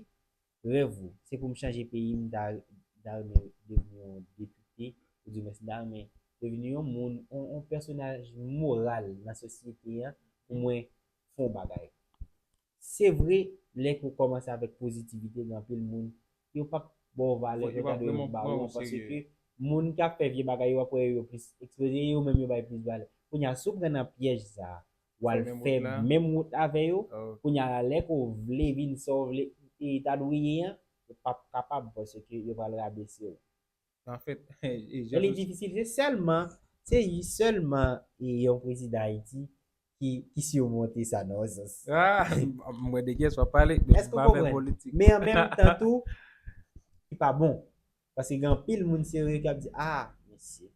rèv ou se pou m chanje peyi m, m ta ta renmen devni yon depite, ou di mwen si m ta renmen devni yon moun, yon, yon pèsonaj moral nan sosyete an pou mwen fè yon bagay. Se vre, lè ke w kòmanse avèk pozitivite, gen anpil moun, yo p ap ba w valè ke ta dwe ba w an, paske moun k ap fè vye bagay yo ap wè yo plis ekspoze, yo menm yo bay plis valè. Kounye a, si w pran nan pyèj sa a, w al fè menm wout avè yo, kounye a la, lè ke w vle vin sa w vle, e ta dwe ye an, ou p ap kapab paske yo pral rabese w. Anfèt, e jan. E li difisil, se sèlman, se sèlman e yon prezidan Ayiti ki, ki simonte sa nan yon sans. Ah, m wè de kiyès w ap pale, men m pa fè politik. Men an menm tan tou, li pa bon. Paske gen anpil moun serye k ap di, ah, mesye,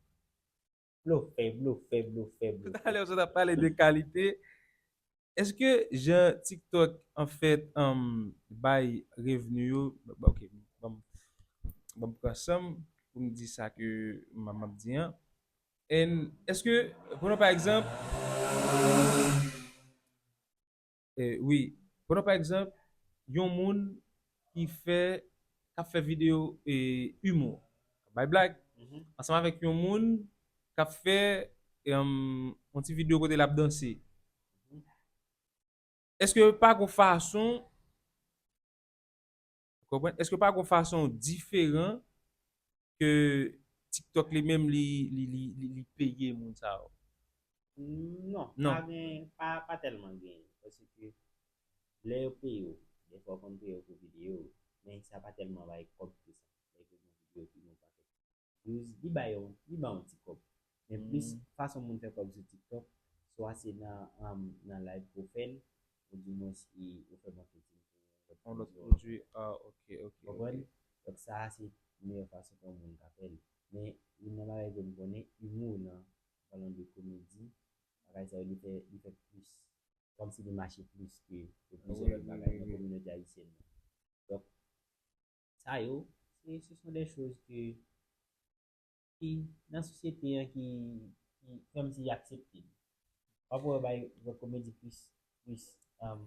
blofè, blofè, blofè, blofè. Talè w sot ap pale de kalite. Èske jan TikTok, anfèt, um, bay revni yo, ok, ban m, ban m pran san m pou m di sa ke m, m ap di an. And èske, pran pa egzanp, eh, wi, pran pa egzanp, yon moun ki fè, k ap fè videyo, eh, imo, bay blag, ansanm avèk yon moun k ap fè, em, yon ti videyo kote l ap danse. Èske pa gon fason, konprann? Èske pa gon fason diferan ke TikTok li menm li, li, li, li, li peye moun sa yo? Non, non. Pa gen, pa, pa tèlman gen. Paske lè yo peye w, defwa yo konn peye w pou videyo, men sa pa tèlman bay kòb ke sa. Lè yo peye w pou yon pakèt views, li ba yo, li ba yon ti kòb. Men plis fason moun fè kòb sou TikTok, swa se nan, um, nan live ke w fè l, ou di mwen si ou fè marketing pou yon lòt pwodui. Ah, ok, ok. Konprann? Donk sa a se meyè fason pou yon moun ka fè l. Men youn nan bagay ke m konnen, imo nan, palan de komedi, bagay sa yo li fè, li fè plis. Kòmsi li mache plis ke, ke plizyè lòt bagay nan kominote ayisyèn nan. Donk, sa yo, se, ce sont des choses que, ki nan sosyete an ki, ki kòmsi y aksepte l. W ap wè yo bay wè komedi plis, plis, um,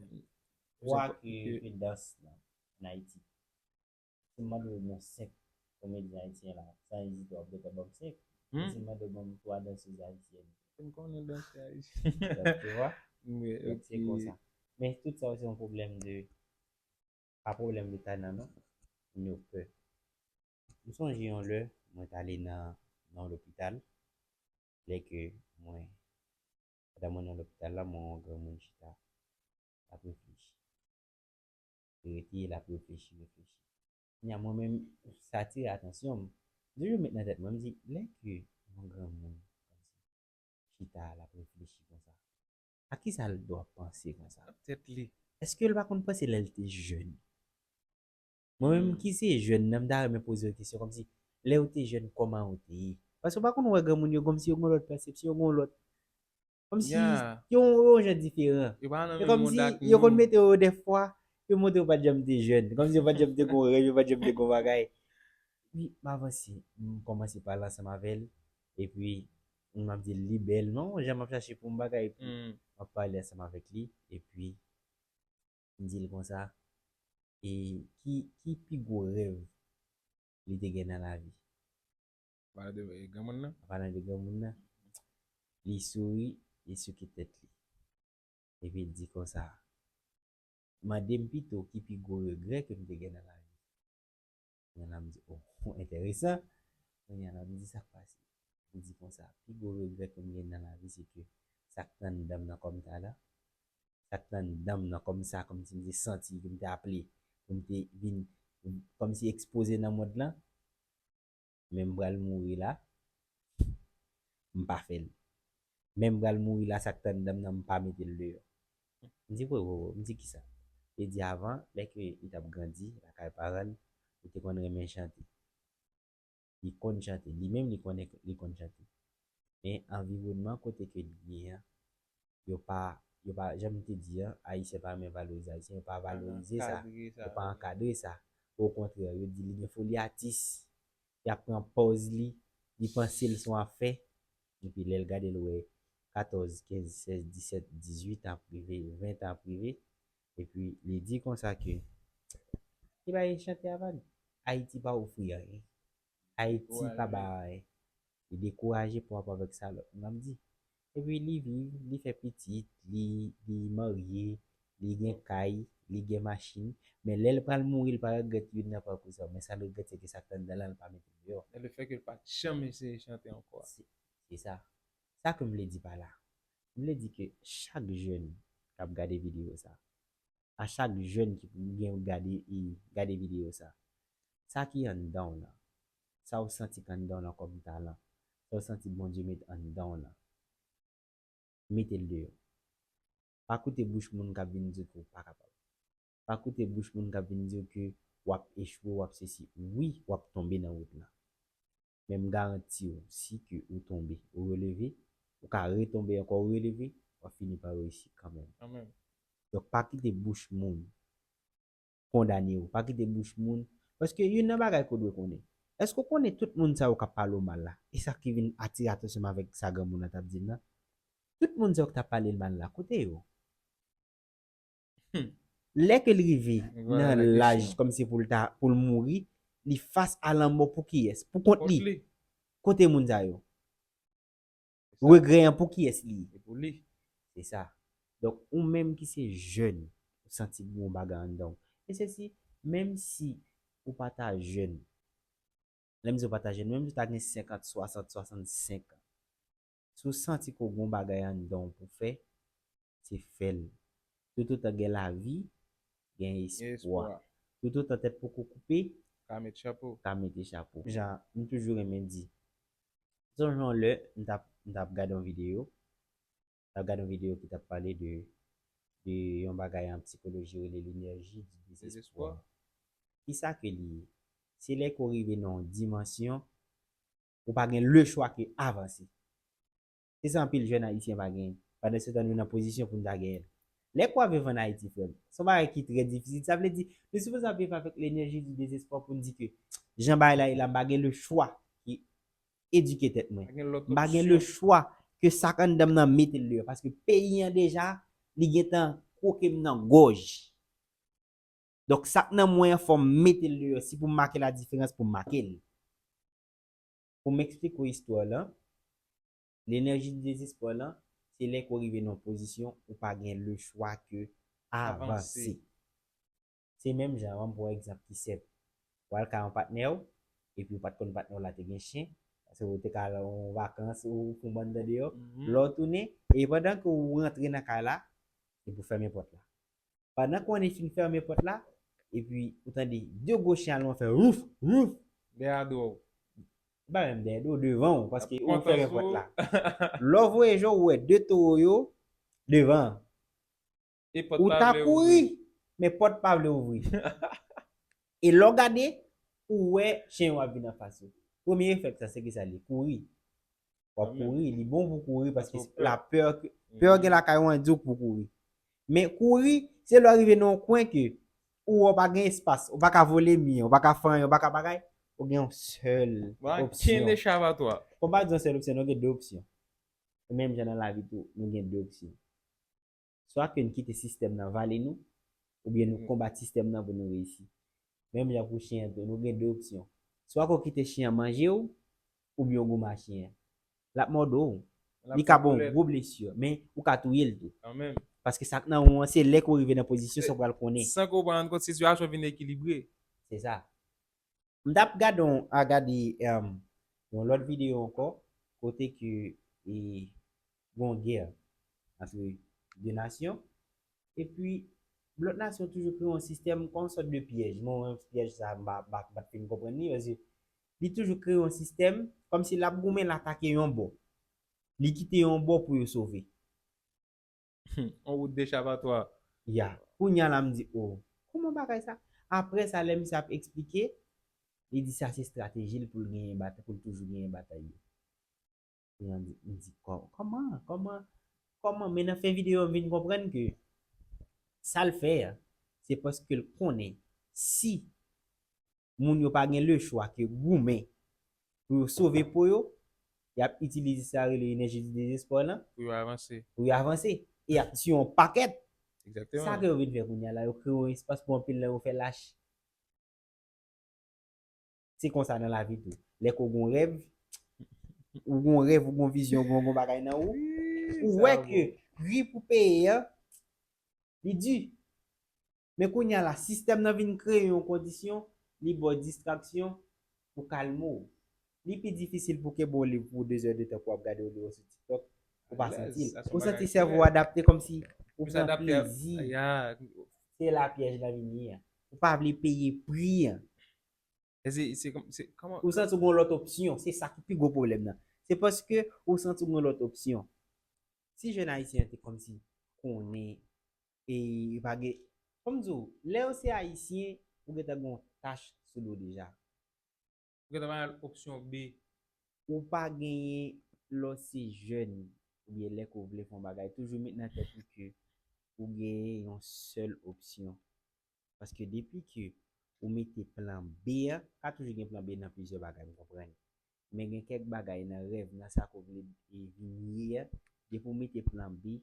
pwa ke, ke dans nan, an Ayiti. Si m mande w non senk komedyen ayisyen la, san ezite w ap gentan ban m senk. Men si m mande w ban m twa dansèz ayisyèn. M konnen dansè ayisyen. Donk, tu vois? Donk, se konsa. Men tout sa yo se yon pwoblèm de, pa pwoblèm de talan non, moun yo pè. M sonje yon lè, mwen t ale nan, nan yon lopital, lè ke mwen Lè mwen nan lopital la, mwen wè yon granmoun chita, l ap reflechi. Li rete, l ap reflechi, reflechi. Kounye a, mwen menm, sa atire atansyon m. M toujou met nan tèt mwen, m di, lè ke yon granmoun kòmsi chita, l ap reflechi konsa, a kisa l dwe panse konsa? Tèt li. Èske l pa konn panse lè l te jèn? Mwen menm ki se jèn nan, m ta renmen poze w kesyon kòmsi, lè w te jèn, kòman w te ye? Paske w pa konn wè granmoun yo, kòmsi yo gen yon lòt pèsepsyon, yo gen yon lòt, kòmsi yo yon jan diferan. Yo pa nan menm mond ak nou. Yo konn mete yo dèfwa, yo montre yo pa t janm te jèn, kòmsi yo pa t janm te gen rèv, yo pa t janm te gen bagay. Epi m avanse, m kòmanse pale ansanm avè l, epi m ap di l li bèl, non, jan m ap chache pou m bagay, epi m ap pale ansanm avèk li, epi m di l konsa, e ki, ki pi gwo rèv li te gen nan lavi? Pale de, e, granmoun nan? An palan de granmoun nan, li souri, li souke tèt li. Epi l di konsa, mande m pito ki pi gwo regrè ke m te gen nan lavi. Mwen la, m di, oh, enteresan. Kounye a la, m di, sa k pase? M di konsa, pi gwo regrè ke m gen nan lavi, se ke sa k t anndan m nan kòm talan, sa k t anndan m nan kòm sa, kòmsi m te santi ke m te aple pou m te vin, kòmsi ekspoze nan mond lan, men m pral mouri la, m pa fè l. Men m pral mouri la, sa k t anndan m nan, m pa mete l deyò. M di, wi, wi, wi, m di, kisa? Li di, avan, lè ke li t ap grandi lakay paran l, li te konn renmen chante. Li konn chante, li menm li konnen li konn chante. Men anviwònman kote ke li ye an, yo pa, yo pa, jan m te di an, Ayisyen pa renmen valorize Ayisyen, yo pa valorize sa, yo pa ankadre sa. Okontrè, yo di li gen foli atis, y ap pran pòz li, li panse l se yon afè, epi lè l gade l wè katòz, kenz, sèz, disèt, dizuit an ap rive, ven an ap rive, epi li di konsa ke li bay chante a vag. Ayiti pa ofri anyen. Ayiti pa ba anyen. Li dekouraje pa rapò avèk sa lòt moun ap di. Epi li viv, li fè pitit, li, li marye, li gen kay, li gen machin. Men lè l pral mouri, l pa regrèt youn nan pakou sa yo. Men sa l regrèt, se ke sa k t anndan l lan, l pa mete l deyò. E le fè ke l pa t janm eseye chante ankò a. Se, se sa. Sa ke m vle di pa la. M vle di ke chak jèn k ap gade videyo sa, a chak jèn ki pou gen gade, e, gade videyo sa, sa ki anndan w lan, sa w santi k anndan w lan kòm talan, sa w santi Bondye met anndan w lan, mete l deyò. Pa koute bouch moun k ap vin di w ke w pa kapab. Pa koute bouch moun k ap vin di w ke w ap echwe, w ap sesi. Wi, w ap tonbe nan wout lan. Men m garanti w, si ke ou tonbe, ou releve, ou ka retonbe ankò, ou releve, w ap fini pa reyisi kanmenm. Kanmenm. Donk, pa kite bouch moun kondane w. Pa kite bouch moun. Paske youn nan bagay ke w dwe konnen. Èske w konnen tout moun sa yo k ap pale w mal la? E sa ki vin atire atansyon m avèk sa granmoun nan t ap di m nan. Tout moun sa yo k t ap pale l mal la, kote yo? Hmm. Lè ke l rive nan laj kòmsi pou l ta, pou l mouri, li fas a lanmò pou kiyès? Pou kont li. Kote moun sa yo? Regrè an pou kiyès li ye? E pou li. Se sa. Donk, ou menm ki se jèn, ou santi gen yon bagay anndan w. E sesi, menm si ou pa ta jèn, lè m di ou pa ta jèn, menm si w ta gen senkant, swasant, swasannsenk an, si w santi ke w gen yon bagay anndan w pou fè, se fè l. Toutotan gen lavi, gen espwa. Toutotan tèt poko koupe, ka met chapo. Ka mete chapo. Jan m toujou renmen di, sonje yon lè, m t ap, m t ap gade yon videyo, m t ap gade yon videyo ki t ap pale de, de yon bagay an psikoloji rele l'énergie du désespoir. Kisa ke li ye? Se lè ke w rive nan yon dimansyon, ou pa gen lechwa ke avanse. Se sa anpil jèn ayisyen pa genyen. Pandan se tan nou nan pozisyon pou nou ta genyen l. Lè ke w ap viv ann Ayiti, frè m, se yon bagay ki trè difisil. Sa vle di, nou sipoze ap viv avèk l'énergie du désespoir pou n di ke jan bagay la ye la, m pa gen lechwa ke edike tèt mwen. M pa gen lechwa ke sa k anndan m nan mete l deyò. Paske peyi an deja, li gentan kwoke m nan gòj. Donk, sa k nan mwen an, fò m mete l deyò. Si pou m make ladiferans, pou m make l. Pou m eksplike w istwa lan, l'énergie du désespoir lan, se lè ke w rive nan yon pozisyon ou pa gen lechwa ke avanse. Se menm jan an, m pran yon egzanp ki senp. Ou al kay yon patnè w, epi ou pa t konn patnè w la te gen chen, Paske ou te ka al an vakans, ou fè yon bann tan deyò. Lè w tounen, e pandan ke ou rantre nan kay la, epi ou fèmen pòt la. Pandan ke w fin fèmen pòt la, epi ou tande de gwo chen al fè wouf, wouf. Dèyè do w. Pa menm dèyè do w, devan w, paske ou fèmen pòt la. Lè w voye je w, ou wè de towo yo devan. Ou ta kouri, men pòt pa vle ouvri. E lè w gade, ou wè chen yo ap vin anfas ou. Premye reflèks la, se ki sa li? Kouri. W ap kouri, li bon pou kouri paske la pè, pè gen lakay ou an di w pou kouri. Men kouri, se lè w rive nan yon kwen ke ou wè w pa gen espas, ou pa ka vole mi an, ou pa ka fè anyen, ou pa ka bagay, ou gen yon sèl opsyon. Kòm pa di yon sèl opsyon, nou gen de opsyon. Menm jan nan lavi tou, nou gen de opsyon. Swa ke n kite sistèm nan vale nou, oubyen nou konbat sistèm nan pou nou reyisi. Menm jan pou chen an tou, nou gen de opsyon. Swa ke w kite chen an manje w, oubyen w goumen a chen an. L ap mòde w. Li ka ba w gwo blesi, men ou ka touye l tou. Paske sa k nan ou an, se lè ke w rive nan pozisyon sa w pral konnen. San ke w pa rann kont, sitiyasyon vin ekilibre. Se sa. M t ap gade yon, a gade, em, yon lòt videyo ankò, kote ke, e, gon gè ant de nasyon, epi lòt nasyon toujou kreye yon sistèm kon yon sòt de pyèj. Mwen, pyèj sa, m pa, m pa, m pa t fin konprann li, paske li toujou kreye yon sistèm kòmsi l ap goumen, l atake yon bò. Li kite yon bò pou yo sove. On wout dechapatwa. Ya. Kounye a la, m di, o, kòman bagay sa? Apre sa, lè misye ap eksplike, li di sa se estrateji l pou l genyen batay, pou l toujou genyen batay yo. Kounye a, m di, m di, kò-, kòman, kòman, kòman? Men nan fen videyo, m vin konprann ke sa l fè a, se paske l konnen si moun yo pa gen lechwa ke goumen pou yo sove po yo, y ap itilize sa rele enèji di dezespwa lan pou yo avanse. Pou yo avanse. E y ap tiye yon pakèt. Sa Egzakteman. Ke yo vin fè kounye a la, yo kreye yon espas pou anpil nan yo fè lach. Se konsa nan lavi tou. Lè ke w gon rèv, ou gon rèv, ou gon vizyon, ou gon, gon bagay nan ou, ou wè ke pri pou peye a, li di. Men kounye a la, sistèm nan vin kreye yon kondisyon, li ba w distraksyon pou kalme w. Li pi difisil pou kenbe yon liv pou de zè de tan pou w ap gade yon videyo sou TikTok, ou pa santi l. Ou santi sèvo w adapte kòmsi ou pran plezi. Se la pyèj la vin ye a. Ou pa vle peye pri an. Ou santi w gen yon lòt opsyon. Se sa ki pi gwo pwoblèm nan. Se paske ou santi w gen yon lòt opsyon. Si jèn ayisyen an te kòmsi konnen e li pa gen, kòm di w, lè w se ayisyen, ou gentan gen yon tach sou do deja. Ou gentan pa gen opsyon B. Ou pa genyen, lè w se jèn, oubyen lè ke w vle fè yon bagay, toujou met nan tèt ou ke ou genyen yon sèl opsyon. Paske depi ke ou mete plan B a, ka toujou gen plan B nan plizyè bagay, m konprann. Men gen kèk bagay nan rèv, nan sa ke w vle vin ye a, depi w mete plan B,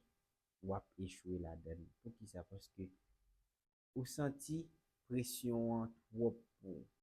w ap echwe ladan l. Poukisa? Paske ou santi presyon an twòp pou ou.